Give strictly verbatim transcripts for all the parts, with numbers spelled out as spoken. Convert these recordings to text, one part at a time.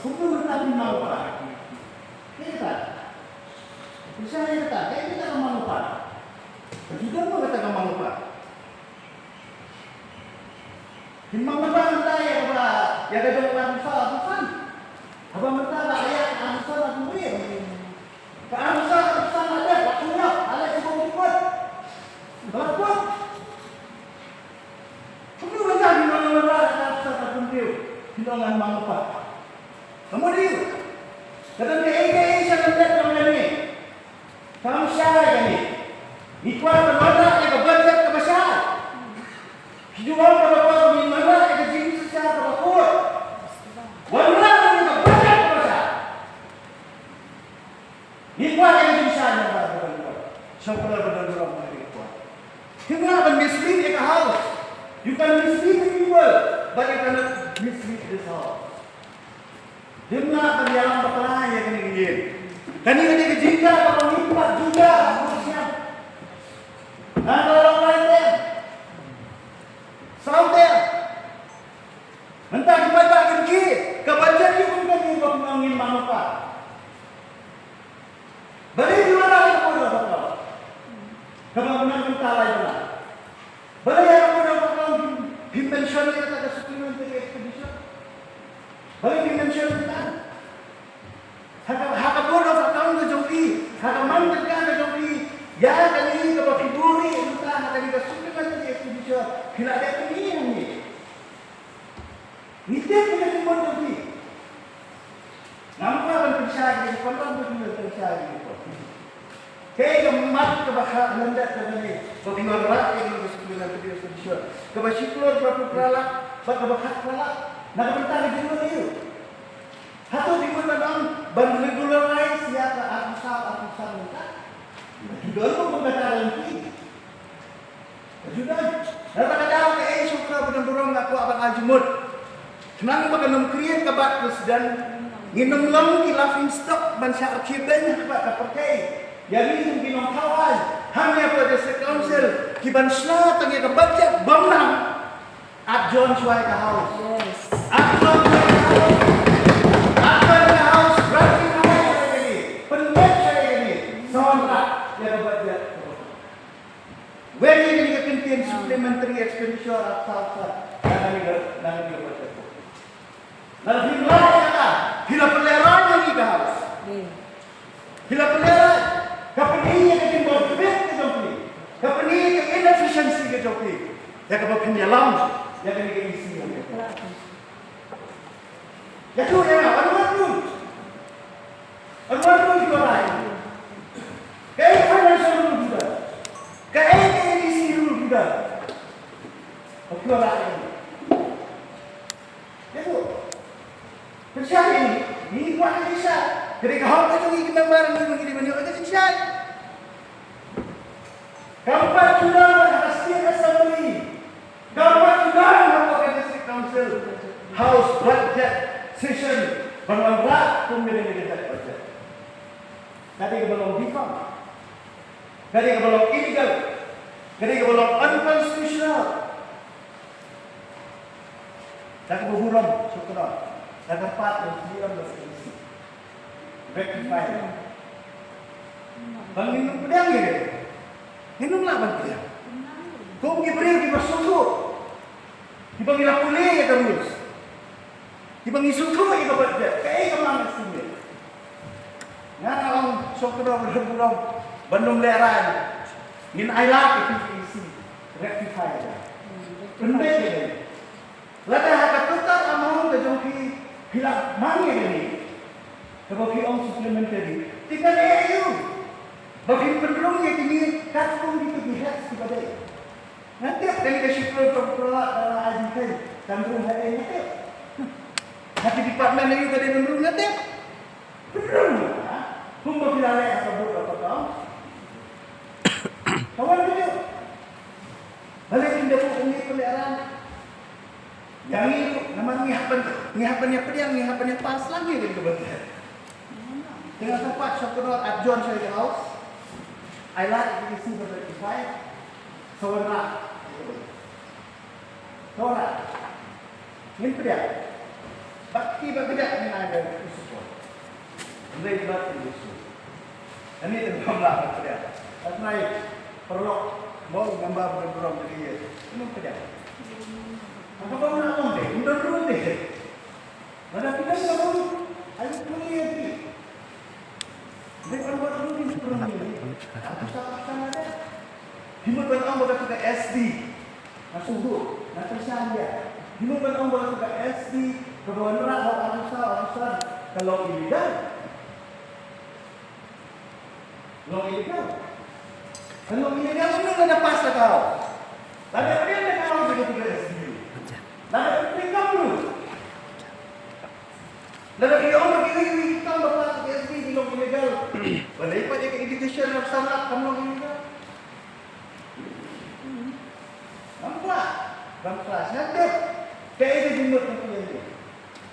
Kumno mynta phi mang u paip? Kaei kata? Pyrshah ïa kata, kaei kata ka mang u paip? Ka ju don mo kata ka mang u paip? Phin mang u paip mynta ïa kaba, ïa ka jong ka arphew saw arphew san. Haba mynta la ïa ka arphew saw arphew wei. Ka arphew saw arphew san la dep, la shu ïap, la leh shibun shibun. Ba la kut. Kumno mynta phi ong ngan wanrah ka arphew san arphew hynriew, phi ong ngan mang u paip? Ka mut aïu? Ka don kaei kaei sha lyndet jong kane? Kam shai kane. Ngi kwah ban wanrah ïa ka budget kaba shai. Phi ju ong kaba kut ngin wanrah ïa ka jingshisha kaba kut. Wanrah ïa ka budget kaba shai. Ngi kwah ïa ka jingshai na ka ba don. Shongknor ba don burom, ngi kwah. Phim lah ban mislead ïa ka house. You can mislead the people, but you cannot mislead this house. Phim lah ban ïalam bakla ïa kane ka ïing. Kane ka dei ka jingjia kaba ngim pat ju jia ha ka shnong. Nga la ong lai ter. Saw ter. Mynta ki paidbah kin kit, ka budget ki kum kane ba ngin mang u paip. Balei phi wanrah ïa ka Board of Account? Kaba mynta, mynta lai bnai. Balei ïa ka Board of Account phim, phim mention ïa kata ka supplementary expenditure? Balei phim mention ïa kata? Ha ka, ha ka Board of Account ka jong phi, ha ka man ka jong phi, ïa kane kaba phi buhrieh mynta ha kane ka supplementary expenditure, phi la dep pynmih hangne. Ngi tip ïa ka jingmut jong phi. Ngam kwah ban pynshai ïa ki, ngam kwah ban pynshai ïa ki. Kaei ka mat kaba kha lyndet kaba ne, ba phi wanrah ïa ka supplementary expenditure kaba shi klur phra phew phra lak bad kaba khat phra lak na ka bynta ka jingmut aïu? Hato phi mut ban ong ban regularize ïa ka arphew saw arphew san mynta? Ki don ruh kumta ka rem ki. Ka ju don. Na kata ka daw kaei, shongknor ba don burom, nga kwah ban ai jingmut. Khnang ba kan ym create ka bad precedent, ngin ym long ki laughing stock ban shah rkhie beiñ ha kaba ka pyrthei. Ïa ri jong ki nongthaw aiñ hangne hapoh District Council, ki ban shna tang ïa ka budget bym nang. At John shuwa ïa ka house. Yes. At John shuwa ïa ka house. At John ïa ka house. Ratify ïa kane. Pynbeit ïa kane. Sa wanrah ïa ka budget. Wen ïa kane ka kyntien supplementary expenditure at sa sa. Na kane ka, na kane ka budget. Lada phim lah ïa kata, phi la pynlehrain ïa ngi ka house. Hmm. Phi la pynlehrain. Ka pyni ïa ka jingbym fit ka jong phi. Ka pyni ïa ka inefficiency ka jong phi. Ïa kaba phin ïalam ïa kane ka E C. Ïathuh ïa nga, yn wan rule. Yn wan rule ki ba rai. Kaei ka financial rule ki don? Kaei ka E C rule ki don? Ba ki ba rai. Ïathuh. Pynshai ïa ngi, ngi kwah ka jingshai. Ka dei ka hok ka jong ngi ki member, ngi, ngi dei ban ïoh ka jingshai. Kam pat ju don ha ka State Assembly, kam pat ju don hapoh ka District Council House budget session ban wanrah kum ka dei ka budget. Ka dei kaba long defunct. Ka dei kaba long illegal. Ka dei kaba long unconstitutional. Da kaba burom, shongknor. Da kaba pat, burom da ka E C. Rectify. Ba ngin ym pdiang ïa ka. Ngin ym lah ban pdiang. Kum ki briew kiba sngewthuh. Kiba ngi la pule ïa ka rules. Kiba ngi sngewthuh ïa ka budget. Kaei kaba ngi sngewthuh. Nga ong shongknor ba don burom ban ym lehrain. Ngin ailad ïa ka E C, rectify ïa ka. Pynbeit ïa ka. Lada ha ka total amount ka jong phi, phi la mang ïa kane, kaba phi ong supplementary, te kan eh aïu ba phin pynrung ïa kine katkum kito ki heads kiba dei. Nga tip kane ka shi klur phew phra lak, ka la ai jingkheiñ, kan rung ha ei, nga tip. Ha ki department aïu ka dei ban rung, nga tip. Pynrung, ha? Kumba phi la leh ha ka Board of Account. Ka wan video. Balei phin da buh kumne pynlehrain? Ïa ngi ruh, namar ngi hap ban, ngi hap ban ïa pdiang, ngi hap ban ïa pass lang ïa kane ka budget. Te nga sngewpat shongknor, at John shuwa ïa ka house. Ailad ïa ka E C ban rectify. Sa wanrah. Sa wanrah. Ngin pdiang. Bad ki ba kdew ngin ai da u support. Hynrei ba u support. Ani te bam la ba kdew. At nai paralok mo ngam ba ba burom de ye. Ngam kdew. Apa kau nak ngomong deh? Udah dulu deh. Mana kita tahu? Ayo kuliah deh. Dei ban wad ruh ki skul ni. Aku sa pyrshang lada. Ki mut ban ong ba ka tu ka S D. Nga sngewthuh, nga pyrshang ïa. Ki mut ban ong ba ka tu ka S D kaba wanrah ha u Arkansas, Arkansas ka long illegal. Long illegal. Ka long illegal, mano lada pass lada. Lada ka long illegal, ka tu ka S D. Lada ka long illegal. Lada ki ong ba ki, ki, ki kam ba pass ka S D ki long illegal. Ba dei pat ïa ka education na Samla kam long illegal. Nampak? Nampak. Sngewthuh. Kaei ka jingmut ka phi ïa.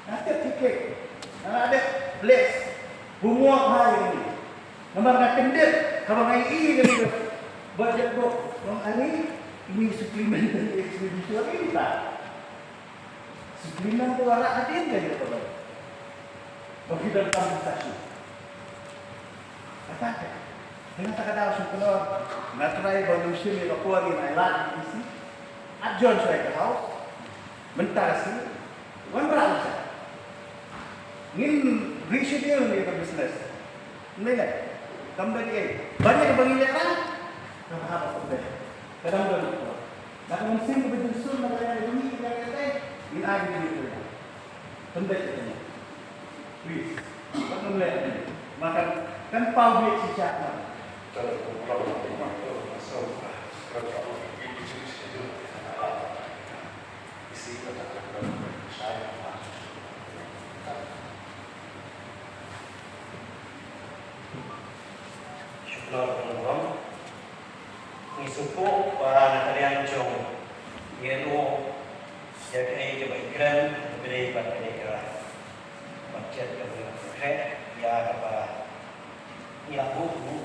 Sngewthuh ki klik. Nga la dep bless. Homework ha ïa ni. Namar nga kyndit haba nga ïohi ïa ka budget book. Long ani ini supplementary expenditure ini ta. Supplement tu arak hadien ka ïa ka ba. Ba ki donkam shisha. Kata ka. Dei na kata ka daw shu kynnoh. Nga try ba nang shim ïa ka por ïa nga lad ïa ka isi. At John shuwa ïa ka house. Mynta ka sngi. Wanrah shisha. Ngin reschedule ïa ka business. Ngi leh. Kam da dei. Ban ïa kaba ngi leh ra. Ka bha ba kumta. Ka dang don ko. Na ka mynsiem kaba jynsun na ka liang jong ngi, ka liang jong ngi. Ngin ai jingmyntoi. Pynbeit ïa kane. Please. Wat nym leh ïa kane. Ma kan, kan paw bieit shisha ma. Shu kynnoh ruh ban burom. Ngi sngewthuh ba na ka liang jong ngi ruh ïa kaei kaba i kren, ka dei bad ka dei ka budget kaba ngi la khreh ïa kaba ngi la buh buh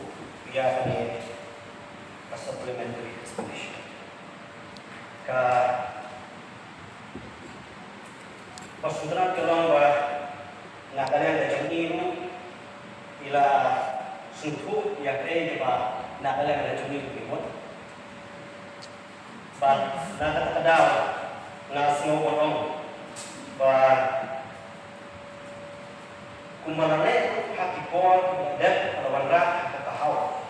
ïa kane ka supplementary expenditure. Ka Ba shu tynnat ka long ba na ka liang ka jong ngi ruh ngi la sngewthuh ïa kaei kaba na ka liang ka jong ngi ruh ki mut. Bad na kata ka daw nga sngew ban ong ba kumba la leh ruh ha ki por kiba la dep, la wanrah ha ka House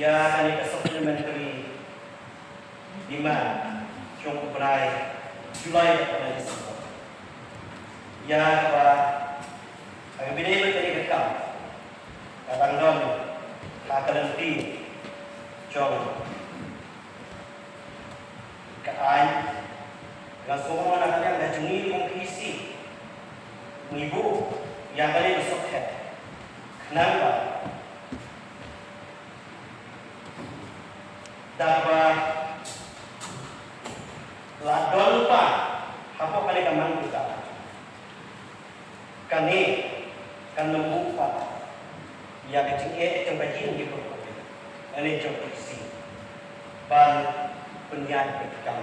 ïa kane ka supplementary demand jong u bnai July bad u bnai December. Ïa kaba ha kaba ïadei bad kane ka kam ka dang don ha ka lynti jong ka aiñ. Nga sngew ba na ka liang ka jong ngi kum ka E C ngi buh ïa kane ka sokhet khnang ba da kaba la don pat hapoh kane ka mang ka, kane kan ym buh pat ïa ka jingeh jong ka ïing ki briew, kane jong ka E C ban pynïaid ïa ka kam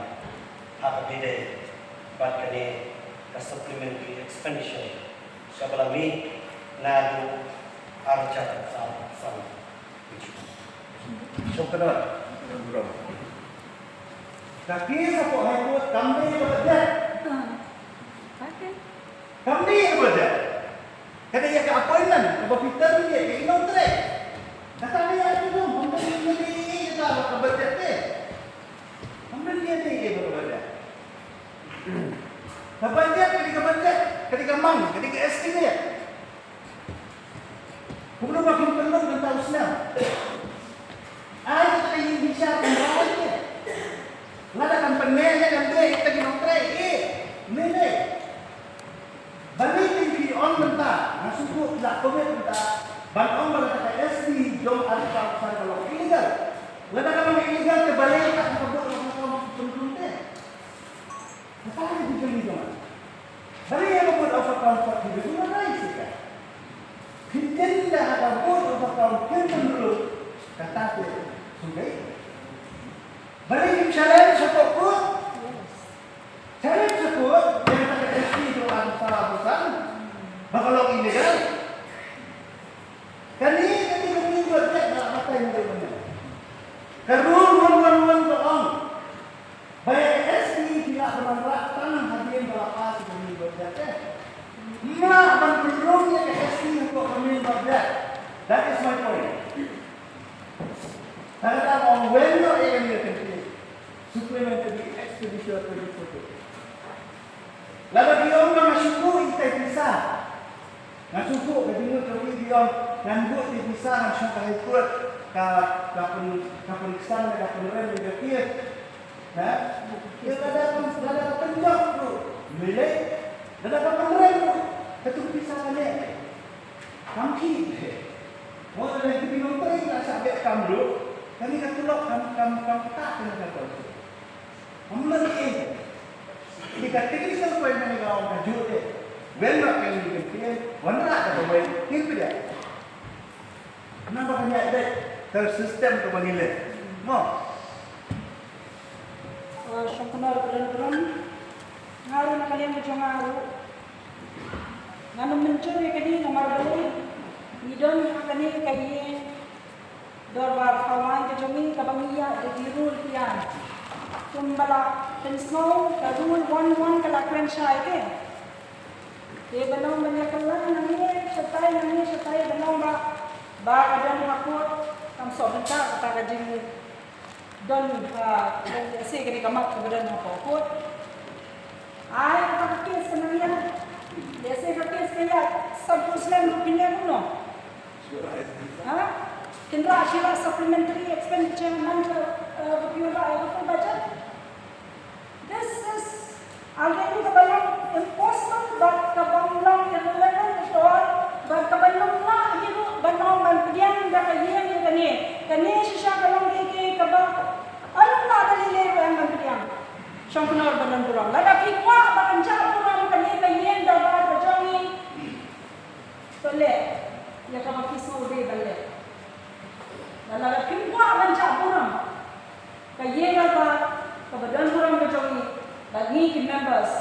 ha kaba ïadei bad kane ka supplementary expenditure kaba la mih naduh ar hajar arphew saw. Sngewbha. Ka case hapoh High Court kam dei ka budget. Kam dei ka budget. Ka dei ïa ka appointment kaba phi term ïa ka, i nongtrei. Kata dei ïa ka jong, kam dei ïa ka, ïa ka budget te. Kam dei ïa ka budget. Ka budget ka dei ka budget, ka dei ka mang, ka dei ka estimate. Kumno ba kin pynlong kata u snem? Ai kata ka ïing bishar kan rai ke. Lada kan pynmeh ïa kan dei kata ki nongtrei eh. Mene. Balei kin phi ong mynta? Nga sngewthuh la commit mynta. Ban ong ba kata ka S D jong Arkansas ka long illegal. Lada ka long illegal te balei kata ka buh ka pynlong te. Kata ka jingkylli jong nga. Balei ïa ka Board of Accounts pat ki dei ban rai shisha? Phin ïeng da ha ka Board of Accounts phin pynrung kata te shu dei. Balei phim challenge ha court? Challenge ha court ïa kata ka S D jong Arkansas Ka rule one one one ka ong ba ïa ka S T ki lah ban wanrah tang hadien ba la pass ïa ka mini budget te. Ym lah ban pynrung ïa ka S T hapoh ka mini budget. That is my point. Tang ka ong wen noh ïa kane ka kyntien. Supplementary expenditure twenty twenty-four. Lada ki ong ba nga shu buh ïa ki pisa. Nga shu buh, ka jingmut ka wi ki ong ngan buh ïa ki pisa, ngan shong ka High Court, ka, ka pyn, ka pynksan, ka pynrem ïa ka case. Na? Lada ka, lada ka pynjop ruh, ym lei. Lada ka pynrem ruh, katu ka pisa ka leh. Kam khih. Mo lada ki nongtrei la shah beh kam ruh, kane ka tulop kam, kam, kam ktah kane ka tulop. Ym lei. Ïa ka technical point kane ka ong ka juh te. Wen ba ka ngi kyntien, wanrah da kawei, ngin pdiang. Namar ba ka ngi ïaid beit ka system kaba ngi leh. Mo. Ah, Shongknor Brenbren. Nga ruh na ka liang ka jong nga ruh, ngan ym mynjur ïa kane namar balei ngi don ha kane ka ïing dorbar thaw aiñ ka jong ngi kaba ngi ïaid da ki rule ki aiñ. Kumba la pynsngew ka rule one one ka la kren shai te. Te ban ong ban ïa kylla nangne shatai nangne shatai ban ong ba, ba ka don ha court, kam sop bynta kata ka jingdon ha, lehse kane ka map kaba don hapoh court. Ai kata ka case ka nang ïaid. Lehse ka case ka ïaid sanphew snem ruh phin leh kumno? Ha? Kin rah shi lak supplementary expenditure man ka, eh, ka phi wanrah ïa ka full budget. This is already kaba long impossible, bad kaba long irrelevant at all, bad kaba long lah hi ruh ban long ban pdiang da ka ïing ïa kane. Kane shisha ka long kaei kaei kaba long lah da lei lei ruh ban pdiang. Shongknor ba don burom. Lada phi kwah ba kan jah burom kane ka ïing dorbar ka jong ngi, to leh ïa kaba phi sngewdei ban leh. Lada phim kwah ban jah burom ka ïing dorbar kaba don burom ka jong ngi, bad ngi ki members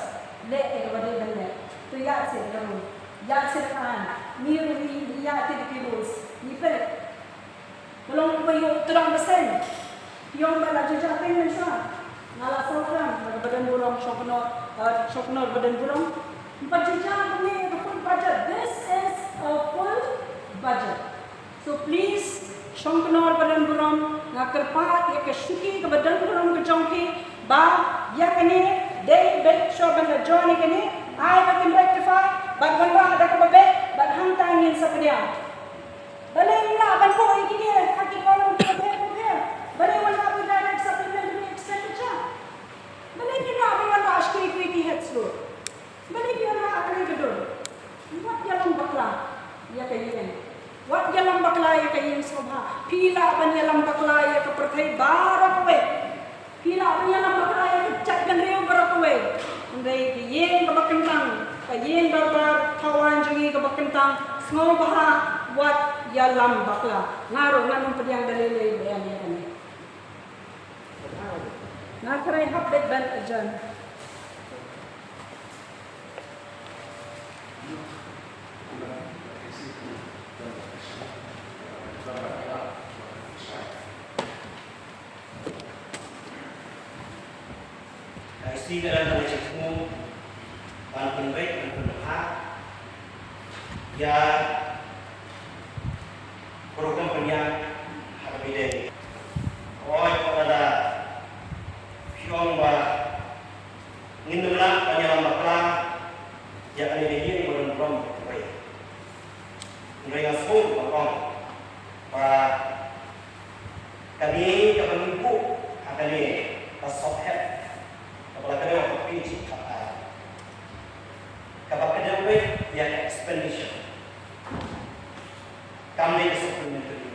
leh ïa kaba dei ban leh. To ïaid sha ka rule, ïaid sha ka aiñ. Ngi ruh ngi ïaid da ki rules, ngi peit. Ka long kumba ïoh tyrang bseiñ. Ïoh ba la jujah pynmynsaw. Nga la sngewthuh ba ka ba don burom Shongknor, eh, Shongknor ba don burom. Ba jujah kumne ka full budget. This is a full budget. So please, Shongknor ba don burom, nga kyrpad ïa ka shuki ka ba don burom ka jong phi ba ïa kane dei beit shuwa ban da join ïa kane, ai ba kin rectify bad wanrah da kaba beit bad hangta ngin sa pdiang. Balei ngin lah ban buh ïa kine ha ki column kiba pher kiba pher? Balei ngin lah ban direct supplementary expenditure? Balei ngin lah ban wanrah ha ki equity heads ruh? Balei ngin lah ha kane ka dur? Wat ïalam bakla ïa ka ïing. Wat ïalam bakla ïa ka ïing sngewbha. Phi lah ban ïalam bakla ïa ka pyrthei baroh kawei. Phi lah ban ïalam bakla ïa ka jaitbynriew baroh kawei. Hynrei ka ïing kaba kyntang, ka ïing dorbar thaw aiñ jong ngi kaba kyntang, sngewbha wat ïalam bakla. Nga ruh ngan ym pdiang da lei lei ba ïa kane. Nga khreh hap beit ban adjourn. Ka isi ka dang ka jingthmu ban pynbeit ban pynbha ïa program pynïaid ha ka bidei. Oi, ko lada phi ong ba ngin ym lah ban ïalam bakla ïa kane ka ïing ba don burom kawei. Hynrei nga sngewbha ban ong ba kane kaba ngi buh ha kane ka sop hep kaba la kdew ha ka page khatar, kaba kdew beit ïa ka expenditure. Kam dei ka supplementary.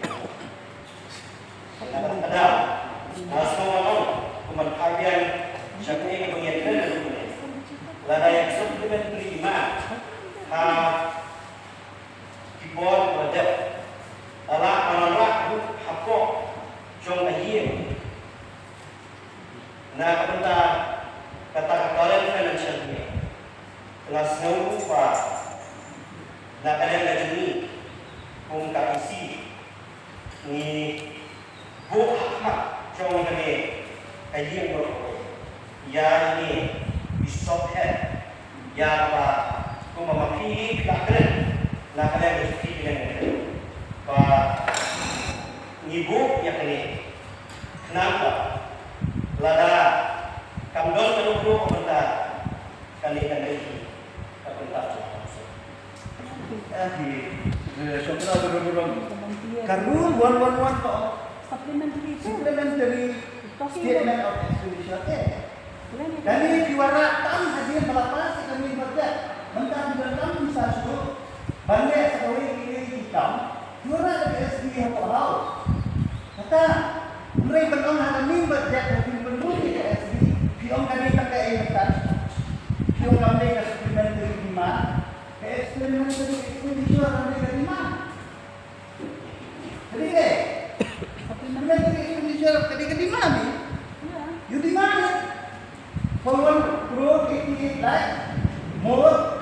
Kaba kdew, nga sngewbha ban ong, kumban phai biang sha kane kaba ngi ïakren ha kane. Lada ïa ka supplementary ma ha ki bor ba la dep, la lah ban wanrah ruh hapoh jong ka ïing. Na ka bynta kata ka current financial year, nga sngew ba na ka liang ka jong ngi kum ka E C ngi buh ha khmat Ïa kane ka ïing baroh kawei, ïa ine i sohkhet, ïa kaba kumba ma phi i khlak kren na ka liang ka jong phi, ka liang ka jong phi, ba ngi buh ïa kane khnang ba lada kam don ka nongkruh ka bynta kane, kane ka bynta. Ka rule one one one ka ong supplementary, supplementary statement of expenditure. Kane phi wanrah tang hadien ba la pass ïa kane ka budget. Mynta phi donkam pisa shuh ban leh sa kawei ka kam, phi wanrah da ka S B hapoh House. Kata, hynrei ban ong ha kane ka budget ba phin pynrung ïa ka S B, phi ong kane tang kaei mynta? Phi ong kam dei ka supplementary demand? Ka experiment ka dei expenditure, ka dei ka demand. Ka dei ka, supplementary expenditure ka dei ka demand ni. You demand it for one crore eighty-eight lakh more